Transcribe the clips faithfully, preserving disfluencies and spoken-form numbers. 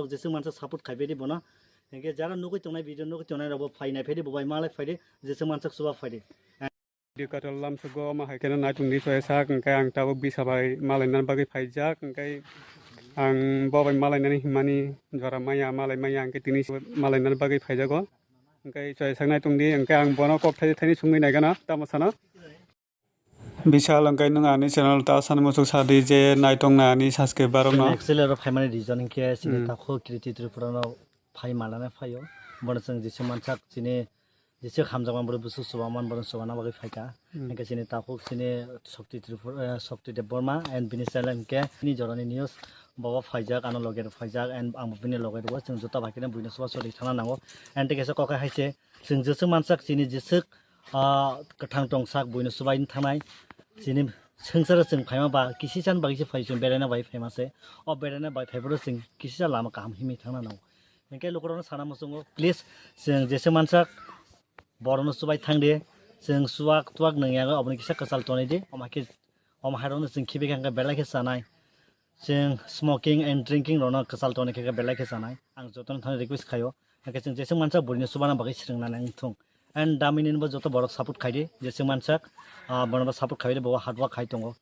Jeswk mansa support khai phaidi bono. Hinkhe jara nugwi tongnai video nugwi tongnai rokbo phai nai phaidi bo bai malai phaidi jeswk mansa chuba phaidi. Video katal lamsogo ma hai kheno naitung di choi sak hinkhe ang tabuk bisa bai malai nani bagwi phaijak hinkhe ang bo bai malai nani hinmani jora maya malai maya hinkhe tini malai nani bagwi phaijago hinkhe choi sak naitung di hinkhe ang bono kok thai thani sungwi naigana tamo sana. Bishal, hwnkhe nwng ani channel ta sani muchuk sadi je naitong na ani subscriber rok no. Actually oro phaimani reason hinkhe chini Hmm. takhuk Kriti Tripura no phai manana phaio. Bono chwng jesa mansak chini jesa hamjakma borok bwswk chubaman bono chubana bagwi phaikha. Hmm. Hinkhe chini takhuk chini Shakti Tripura, eh, Shakti Debbarma and bini channel hinkhe bini jorani news bobo phaijak, ano loge rok phaijak and ang bo bini loge rwo chwng juta bai khe buino chuba choli thangna nango. And tei kaisa kok hai se chwng jesa mansak chini jesa ah, kwthang tongsak buino chubaini thangnai. Chini swngcharo chwng phaima ba kisisa ni bagwi se phai chwng beraina bai phaima se. O beraina bai phaiphuru chwng kisisa lama kaham himwi thangna nango. Hinkhe lukurokno sana muchungo, please, chwng jesa mansak borokno chubai thangdi. Chwng chuwak tuwak nwngyagwi oboni kisa kwchal tonwi di. Omo khe, omo hairokno chwng khibi khe hinkhe belai khe chanai. Chwng smoking and drinking rokno kwchal toni khe belai khe chanai. Ang jotono thani request khaio. Hinkhe chwng jeswk mansa burini chubana bagwi swrwngna nang thung. And damini bo joto borok support khaidi, jeswk mansa, ah, bono bo support khaidi, bo hard work khai tongo.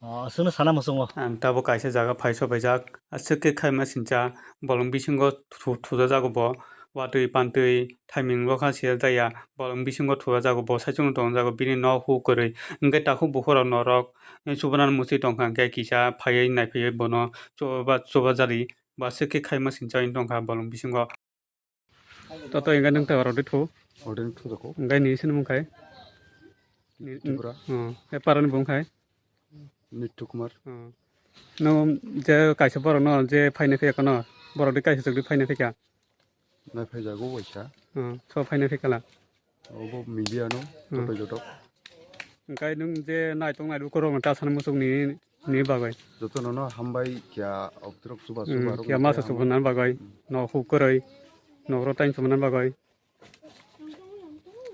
Ah, aswkno sana muchungo. Ang tabuk kaisa jaga phai sobaijak. Aswk khe khaima sincha bolong bisingo thu-, thujajago bo. Watwi pantwi thaiming bokha siya jaya. Bolong bisingo thujajago bo saichung tongjago bini nok huk kwrwi. Hinkhe takhuk bukhurok norok Chubana muchwi tongkha, hwnkhe kisa phaiwi naiphaiwi bono chuba, chuba jari ba swkhe khaima sinchawini tongkha bolong bisingo. Toto hwnkhe nwng tei orodi thu? Orodi thu jago. Hwnkhe ni sini mung khai? Ni, Tripura. Oh, e parani bung khai? Nittu Kumar. Oh. Nwng je kaisa borokno je phaina phiyakha no, borokdi kaisa chwkdi phaina phikha? Naiphaijago waisa. Hmm, so phaina phikhala? Obo media no, hmm, joto joto. Hwnkhe nwng je naitok naitok korokno ta sana muchuk ni, ni bagwi. Joto nono hambai kya obtrok chuba, hmm, chuba rok kya masa kya chuba hambai. Nan bagwi. Hmm. No huk kwrwi. No ro tain chuba nan bagwi.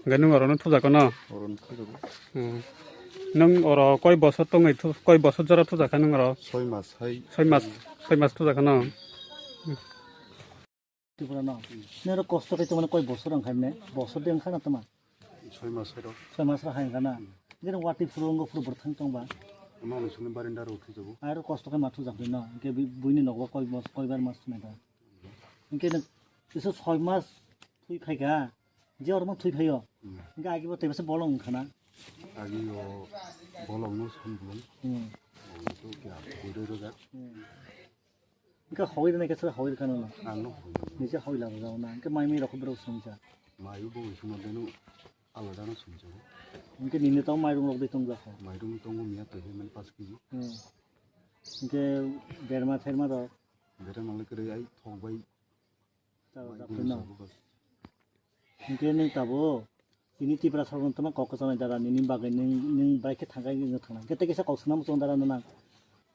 Hwnkhe nwng oro no thujakha no? Oro no thujago. Hmm. Nwng oro koi bosor tongwi thu-, koi bosor jora thujakha nwng oro? Soi mas hai. Soi mas, soi mas thujakha no? Tripura no. Hmm. Nero kosto khe tongmani koi bosor wngkha ne? Bosor de wngkha na toma? Soi mas hai rok. Soi mas rok hai wngkha na? Hmm. Jero watwi phuru wngkha phuru bwrwthang tongba? Ama ni sini barinda rok thujago. Aro kosto khe ma thujakdi no? Hwnkhe bui-, buini nogo koi bos-, koi bar mas thunai da? Hwnkhe nwng kisa soi mas thwi phaikha, je oro ma thwi phaio. Hmm. Hwnkhe agi bo tei bwsa bolong wngkha na? Agi o bolong no song bolong. Hmm. Bolong to kya, bui roi rojak. Hmm. Hwnkhe hoi rwnai khe sobo hoi rwkha nono? Ang no hoi rwnai. Nijak hoi labo jao na, hwnkhe mai mui rok borok songcha. Mai bo bo songma beno alada no songcha. Hwnkhe nini to mairung rok de tongjak kho? Mairung tongo miya twi hai mani paanch kg. Hmm. Hwnkhe berma therma rok? Berma le kwrwi ai thok bai. Chalo, mai chapri no. Hwnkhe nwng tabuk tini Tripura sarkar tongma kok kwchangnai dara nini bagwi nwng, nwng bai khe thangkha wngwi thangnai. Hwnkhe tei kaisa kok swnam chwng dara nwng.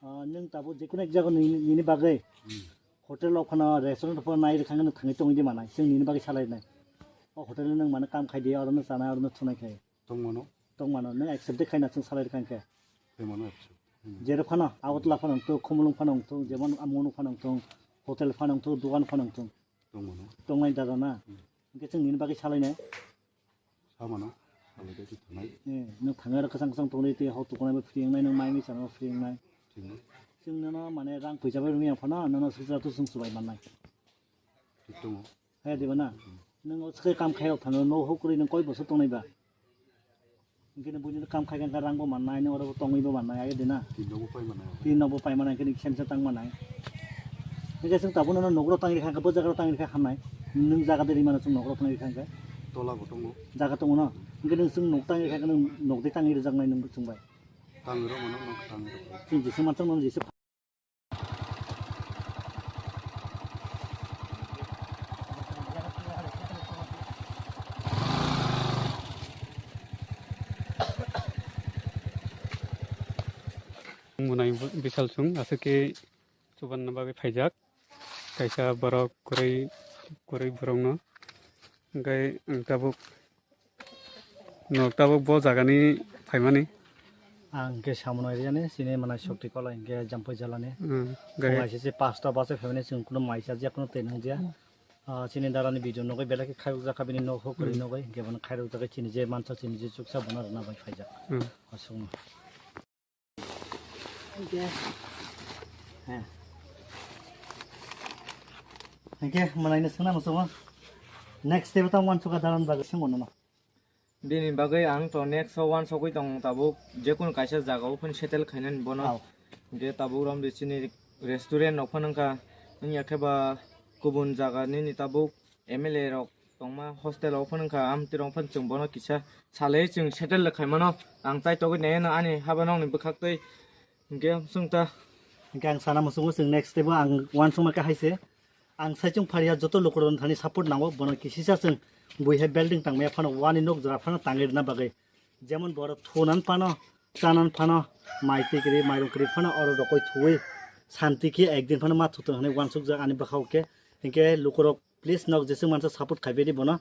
Ah, nwng tabuk jekunu ek jaga nini, nini bagwi hmm, hotel rok phano restaurant rok phano nai rwkha nwng thangwi tongwi di manai. Chwng nini bagwi salai rwnai. O hotel no nwng mane kam khai di, oro no chanai, oro no thunai khai. Tongmano. Tongmano, nwng accept de khaina chwng salai rwkha hinkhe. Tongmano accept. Hmm. Jero phano, Agartala phano wngthok, Khumulwng phano wngthok, jemon Amunu phano wngthok, hotel phano wngthok, dogan phano wngthok. Tongmano. Tongnai jaga na. Hmm. Hinkhe chwng nini bagwi salainai. Samano, salai de thanai. Eh, nwng thangwi aro kwchang kwchang tongnai tei hok tukunai bo free wngnai, nwng mai mui chanai bo free wngnai. Thik no. Chwng nono mane rang puisa bai rwngya phano, nono swkra tu chwng chubai mannai. Thik tongo. Haya diba na? Hmm. Nwng o swkhe kam khairok thangwi, no huk kwrwi nwng koi bosor tongnai ba? Hinkhe nwng buini kam khai khe rang bo mannai, nwng oro bo tongwi bo mannai, haya di na? Tin rok bo pai mannai. Tin rok bo pai mannai, hinkhe nwng kisa misa tang mannai. Hinkhe chwng tabuk no nokro tangwi kha, bo jaga tangwi kha hamnai. Nwng jaga de rimano chwng nokro tangwi kha hinkhe. Tola bo tongo. Jaga tongo no? Hinkhe nwng chwng nok tangwi kha, nwng nok de tangwi rwjaknai nwng chwng bai. Tangwi rw mano, nok tangwi rw. Chwng jesa manchang no jesa. Mwnai bu-, bisal chwng aswk khe chubanna bagwi phaijak. Kaisa borok kwrwi, kwrwi borokno. Hwnkhe ang tabuk, nok tabuk bo jagani phaimani. Ang khe samunai riani, sini manai sokti kola hingke jampai jalani. Hmm, gai. Phungai sisi pasta basa phaimani chwng kuno mai chajak kuno twi nangja. Ah, sini darani video nogoi belai khe khairok jakha bini nok hok kwrwi nogoi, hingke bono khairok jakha chini je mansa chini je chuksa bono rwna bai phaijak. Hmm. Aswkno. Hingke. He. Hingke manai no swngna muchungo. Next step tamo uansukha daran bagwi swngmano. Bini bagwi ang to next o uansugwi tong tabuk, jekunu kaisa jaga o phano settle khainani bono. Au. Hingke tabuk romdi chini restaurant rok phano wngkha, wngya khe ba kubun jaga nini tabuk M L A rok tongma hostel o phano wngkha, amtwi rok phano chwng bono kisa salai chwng settle khaimano. Ang chaitogwi naiyano ani haba nokni bwkhaktwi, hingke chwng ta. Hingke ang sana muchungo chwng next step o ang uansukma khe hai se. Ang saichung pharia joto lukurokni thani support nango, bono kisisa chwng buihe building tangmaya phano wani nok jora phano tangwi rwna bagwi. Jemon borok thunan phano, chanan phano, mai twi kwrwi, mairung kwrwi phano oro rokoi thuwi santi khe ekdin phano ma thutong hinwi uansukjak ani bwkhao khe. Hinkhe lukurok please nok jeswk mansa support khaibaidi bono.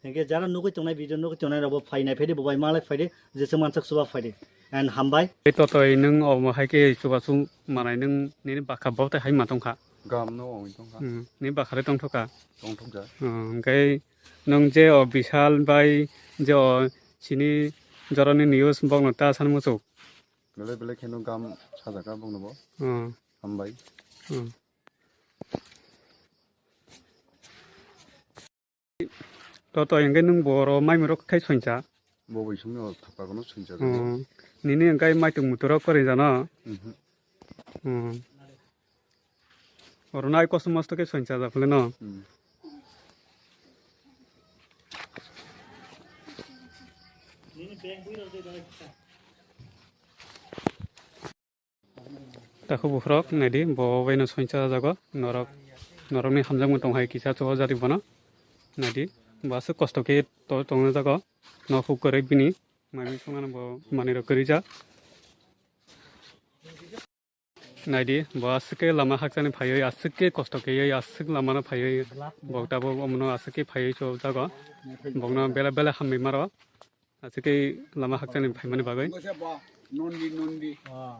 Hinkhe jara nugwi tongnai video nugwi tongnai rokbo phai nai phaidi bo bai malai phaidi jeswk mansa chuba phaidi. And hambai. Tei totoi nwng omo hai khe chubachu manai nwng nini bwkha bo tei hai ma tongkha. Gam no ongwi tongkha. Hmm, ni bwkha le tongthokha. Tongthokjak. Hmm, hwnkhe nwng je o Bishal bai je o sini jorani news bokno ta san muchuk. Belai belai kheno gam sajaka bokno bo. Hmm. Hambai. Hmm. To to hingke nwng boro mai moro khai soincha. Bo bai songno thapa kono soincha. Hmm. Nini hingke mai tong mutoro kori jano. Mhm. Hmm. Oro nai kosto mosto khe soincha jak le no. Hmm. Takhuk bukhurok naidi, bo baino soincha jago, norok, norokni hamjakmung tong hai kisa chubajadik bono. Naidi, bo aswk kosto khe to tongna jago, nok huk kwrwi bini, mai mui songnani bo manwirok kwrwi jak. Naidi, bo aswk khe lama hakchani phaiwi, aswk khe kosto khaiwi, aswk lamano phaiwi, bo tabuk omono aswk khe phaiwi chubajago, bokno bela bela hambai maro. Aswk khe lama hakchani phaimani bagwi. Nondi, nondi. Ah.